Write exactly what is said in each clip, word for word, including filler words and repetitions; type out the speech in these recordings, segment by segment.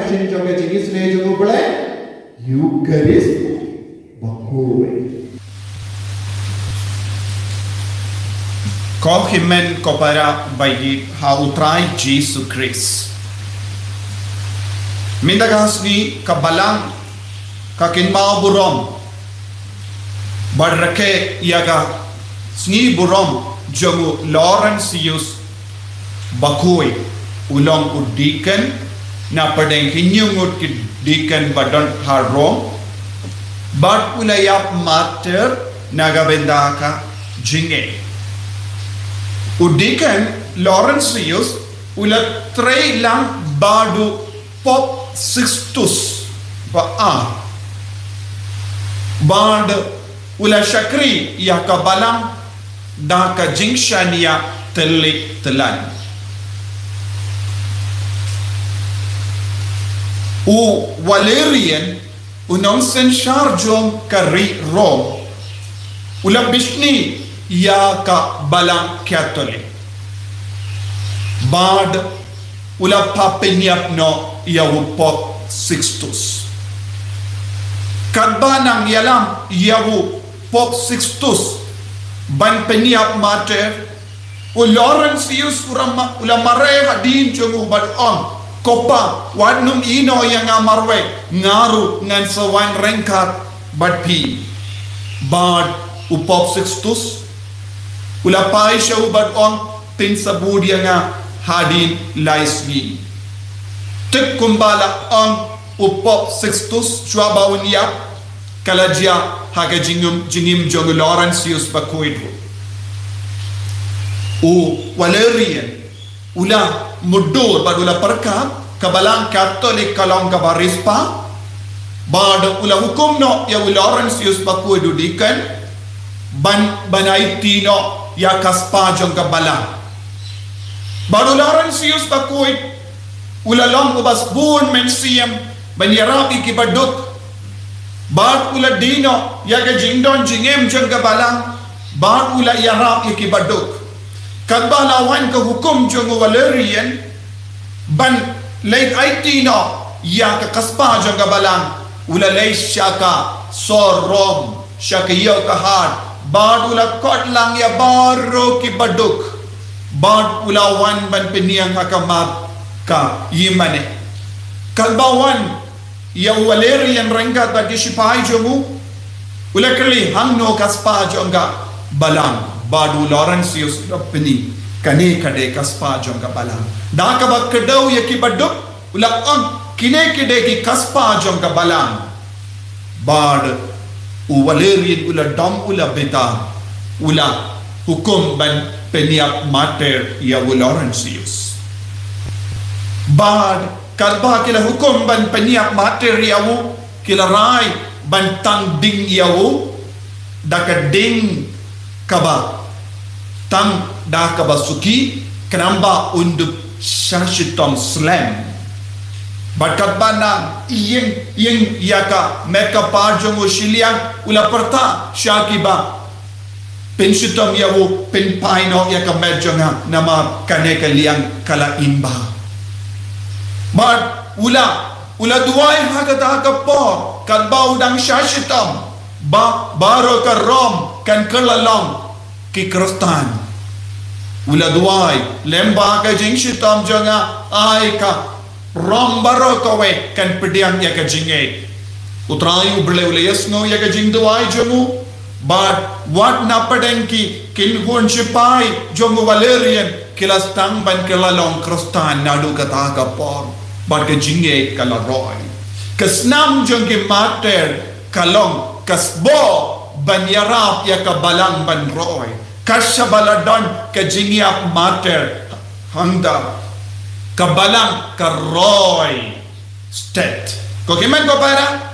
Jong ka jingisynei jong U Blei, Eucharist bakhuid. Ko hynmen ko para ba ïeit ha U Trai Jisu Khrist. Mynta ka sngi ka balang ka kynmaw burom bad rakhe ïa ka sngi burom jong u Laurentius bakhuid. U long u deacon na pdeng ki hynñiew ngut ki deacon ba don ha Rome. Bad u la ïap martyr na ka bynta ka jingngeit. U deacon Laurentius u la trei lang bad u Pope Sixtus ba ar. Bad u la shakri ïa ka balang da ka jingshaniah tylli tyllan. U Valerian, u nongsynshar jong ka ri Rome, u la bishni ïa ka balang Katholik. Bad u la pynïap noh ïa u Pope Sixtus. Katba nang ïalam ïa u Pope Sixtus ban pynïap martyr, u Laurentius u la ma-, u la mareh hadien jong u bad ong, "Ko Pa, wat nym ïehnoh ïa nga marwei, nga ruh ngan sa wan ryngkat bad phi." Bad u Pope Sixtus u la phai sha u bad ong, "Pynsaphriang ïa nga hadien lai sngi." Te kumba la ong u Pope Sixtus shuwa ba un ïap, ka la jia ha ka jingim, jingim jong u Laurentius bakhuid. U Valerian u la mutdur bad u la pyrkhat ka balang Katholik ka long kaba riewspah. Bad u la hukum noh ïa u Laurentius bakhuid u deacon ban, ban aiti noh ïa ka spah jong ka balang. Bad u Laurentius bakhuid u la long uba sbun mynsiem ban ïarap ïa ki baduk. Bad u la die noh ïa ka jingdon jingem jong ka balang, bad u la ïarap ïa ki baduk. Katba la wan ka hukum jong u Valerian ban leit aiti noh ïa ka spah jong ka balang, u la leit sha ka sor Rome, sha ka ïew ka hat, bad u la kot lang ïa baroh ki baduk, bad u la wan ban pynïeng ha khmat ka ïingmane. Katba wan ïa u Valerian ryngkat bad ki shipai jong u, u la kylli, "Hangno ka spah jong ka balang?" Bad u Laurentius u la pyni, "Kane ka dei ka spah jong ka balang." Da kaba kdew ïa ki baduk, u la ong, "Kine ki dei ki spah jong ka balang." Bad u Valerian u la dom, u la bitar, u la hukum ban pynïap martyr ïa u Laurentius. Bad katba ki la hukum ban pynïap martyr ïa u, ki la rai ban tang ding ïa u da ka ding kaba tang da kaba suki, khnang ba un dup sha shitom slem. Bad katba nang ïeng ïeng ïa ka met ka par jong u shiliang, u la pyrta sha kiba pynshitom ïa u, "Pynphai noh ïa ka met jong nga, namar kane ka liang ka la im bha." Bad u la, u la duwai ha kata ka por, katba u dang sha shitom, ba baroh ka Rome kan kylla long ki Khristan. U la duwai, "Lem bad ka jingshitom jong nga, ai ka Rome baroh kawei kan pdiang ïa ka jingngeit." U Trai U Blei u la ïohsngew ïa ka jingduwai jong u, bad wat na pdeng ki kynhun shipai jong u Valerian ki la sdang ban kylla long Khristan naduh kata ka por, bad ka jingngeit ka la roi. Ka snam jong ki martyr ka long ka sboh ban ïarap ïa ka balang ban roi. Ka shaba la don ka jingïap martyr, hangta ka balang ka roi stet. Ko hynmen ko para,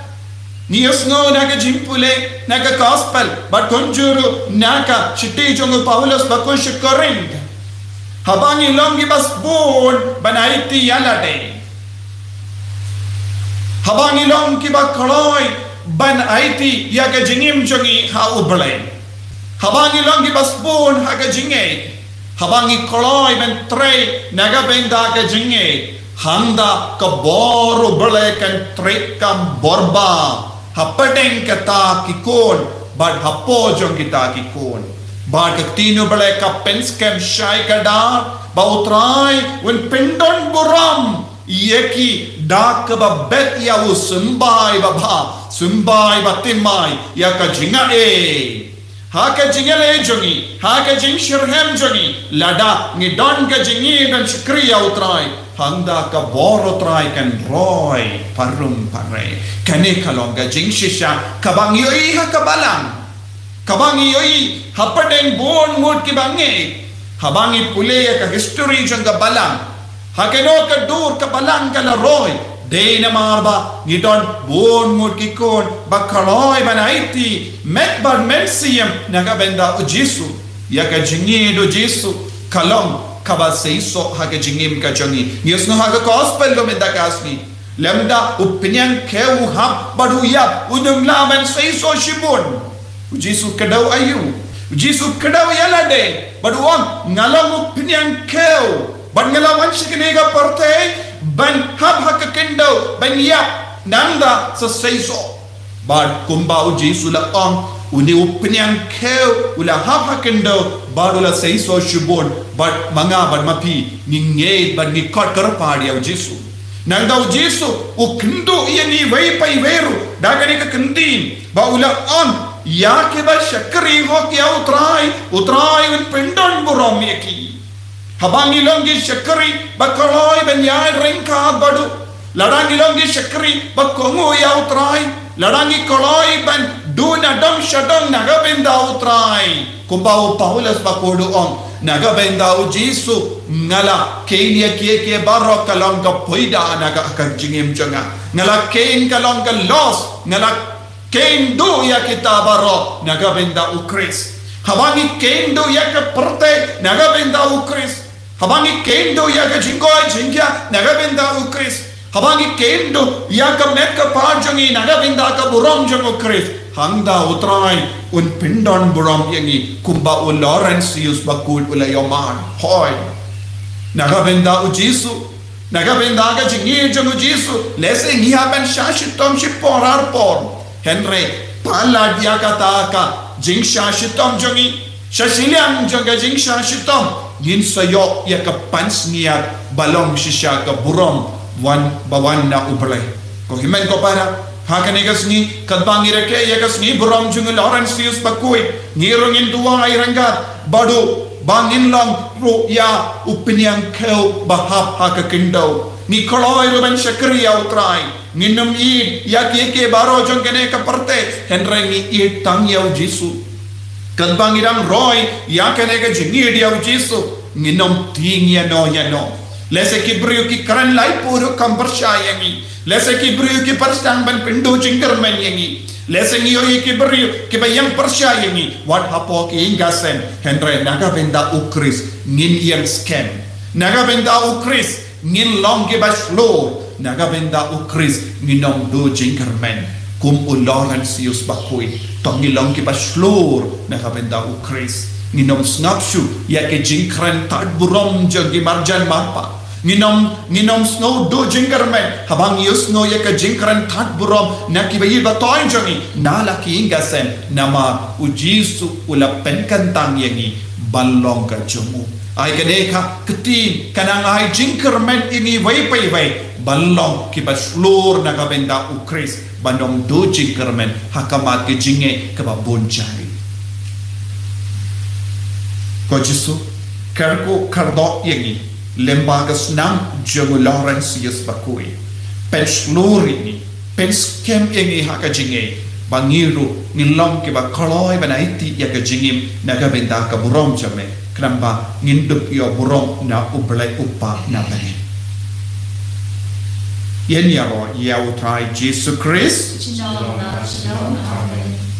ngi ïohsngew na ka jingpule na ka gospel, bad kumjuh ruh na ka shithi jong u Paulus bakhuid sha ki Korinth, haba ngi long kiba sbun ban aiti ïa lade, haba ngi long kiba kloi ban aiti ïa ka jingim jong ngi ha U Blei, haba ngi long kiba sbun ha ka jingngeit, haba ngi kloi ban trei na ka bynta ka jingngeit, Hangta ka bor U Blei kan trei kam bor ba hapdeng kita ki khun bad hapoh jong kita ki khun. Bad ka ktien U Blei ka pynskhem shai kdar ba U Trai un pyndon burom ïa ki da kaba bet ïa u symbai babha, symbai bathymmai ïa ka jingaiei. Ha ka jingïaleh jong ngi, ha ka jingshitrhem jong ngi, lada ngi don ka jingïeit ban shakri ïa U Trai, hangta ka bor U Trai kan roi parum parei. Kane ka long ka jingshisha kaba ngi ïohi ha ka balang, kaba ngi ïohi hapdeng bun ngut kiba ngeit. Haba ngi pule ïa ka history jong ka balang, ha kano ka dur ka balang ka la roi? Dei namar ba ngi don bun ngut ki khun ba kloi ban aiti met bad mynsiem na ka bynta U Jisu. Ïa ka jingïeit U Jisu ka long kaba seisoh ha ka jingim ka jong ngi. Ngi ïohsngew ha ka gospel mynta ka sngi, lymda u pynïeng khew u hap bad u ïap, um lah ban seisoh shibun. U Jisu kdew aïu? U Jisu kdew ïa lade bad u ong, nga long u pynïeng khew bad nga la wan sha kane ka pyrthei ban hap ha ka khyndew, ban ïap, nangta sa seisoh. Bad kumba U Jisu la ong, une u pynïeng khew u la hap ha khyndew bad u la seisoh shibun, bad ma nga bad ma phi ngi ngeit bad ngi khot kyrpad ïa U Jisu. Nangta U Jisu u kynduh ïa ngi iwei pa iwei ruh da kane ka kyntien ba u la ong, ïa kiba shakri hok ïa U Trai, U Trai un pyndon burom ïa ki. Haba ngi long ki shakri ba kloi ban ïaid ryngkat bad u, lada ngi long ki shakri ba kohnguh ïa U Trai, lada ngi kloi ban duh na dong sha dong na ka bynta U Trai, kumba u Paulus bakhuid u ong, na ka bynta U Jisu nga la kheiñ ïa kiei kiei baroh, ka long ka phoida na ka, ka jingim jong nga. Nga la kheiñ, ka long ka loss, nga la kheiñ duh ïa kita baroh na ka bynta U Khrist. Haba ngi kheiñ duh ïa ka pyrthei na ka bynta U Khrist, haba ngi kheiñ duh ïa ka jingkoit jingkhiah na ka bynta U Khrist, haba ngi kheiñ duh ïa ka met ka phad jong ngi na ka bynta ka burom jong U Khrist, hangta U Trai un pyndon burom ïa ngi, kumba u Laurentius bakhuid u la ïohmad. Hooid, na ka bynta U Jisu, na ka bynta ka jingïeit jong U Jisu, lehse ngi hap ban shah shitom shipor arpor. Hynrei palat ïa kata ka jingshah shitom jong ngi, sha shiliang jong ka jingshah shitom ngin sa ïoh ïa ka pansngiat ba long shisha, ka burom wan, ba wan na U Blei. Ko hynmen ko para, ha kane ka sngi katba ngi rakhe ïa ka sngi burom jong u Laurentius bakhuid, ngi ruh ngin duwai ryngkat bad u ba ngin long ruh ïa u pynïeng khew ba hap ha ka khyndew. Ngi kloi ruh ban shakri ïa U Trai. Ngin ym ïeit ïa kiei kiei baroh jong kane ka pyrthei, hynrei ngi ïeit tang ïa U Jisu. Katba ngi dang roi ïa kane ka jingïeit ïa U Jisu, ngin ym tieng ïano ïano. Lehse ki briew ki kren laipuh ruh kam pyrshah ïa ngi. Lehse ki briew ki pyrshang ban pynduh jingkyrmen ïa ngi. Lehse ngi ïohi ki briew kiba ïeng pyrshah ïa ngi, wat hapoh ki ïing ki sem. Hynrei na ka bynta U Khrist ngin ïeng skhem. Na ka bynta U Khrist ngin long kiba shlur, na ka bynta U Khrist ngin ym duh jingkyrmen kum u Laurentius bakhuid. To ngin long kiba shlur na ka bynta U Khrist. Ngin ym sngap shuh ïa ki jingkren tad burom jong ki marjan marpa. Ngin ym, ngin ym sngew duh jingkyrmen haba ngi ïohsngew ïa ka jingkren tad burom na kiba ïeit ba thoh jong ngi na la ki ïing ki sem, namar U Jisu u la pynkyntang ïa ngi ban long ka jong u. Ai kane ka ktien ka nang ai jingkyrmen ïa ngi iwei pa iwei ban long kiba shlur na ka bynta U Khrist, ban ym duh jingkyrmen ha khmat ka jingngeit kaba bun jait. Ko Jisu, kyrkhu kyrdoh ïa ngi lyngba ka snam jong u Laurentius bakhuid. Pynshlur ïa ngi, pynskhem ïa ngi ha ka jingngeit ba ngi ruh ngin long kiba kloi ban aiti ïa ka jingim na ka bynta ka burom jong me, khnang ba ngin dup ïoh burom na U Blei U Kpa na bneng. Ïa ngi ïaroh ïa U Trai Jisu Khrist. Shalom, shalom. Amen.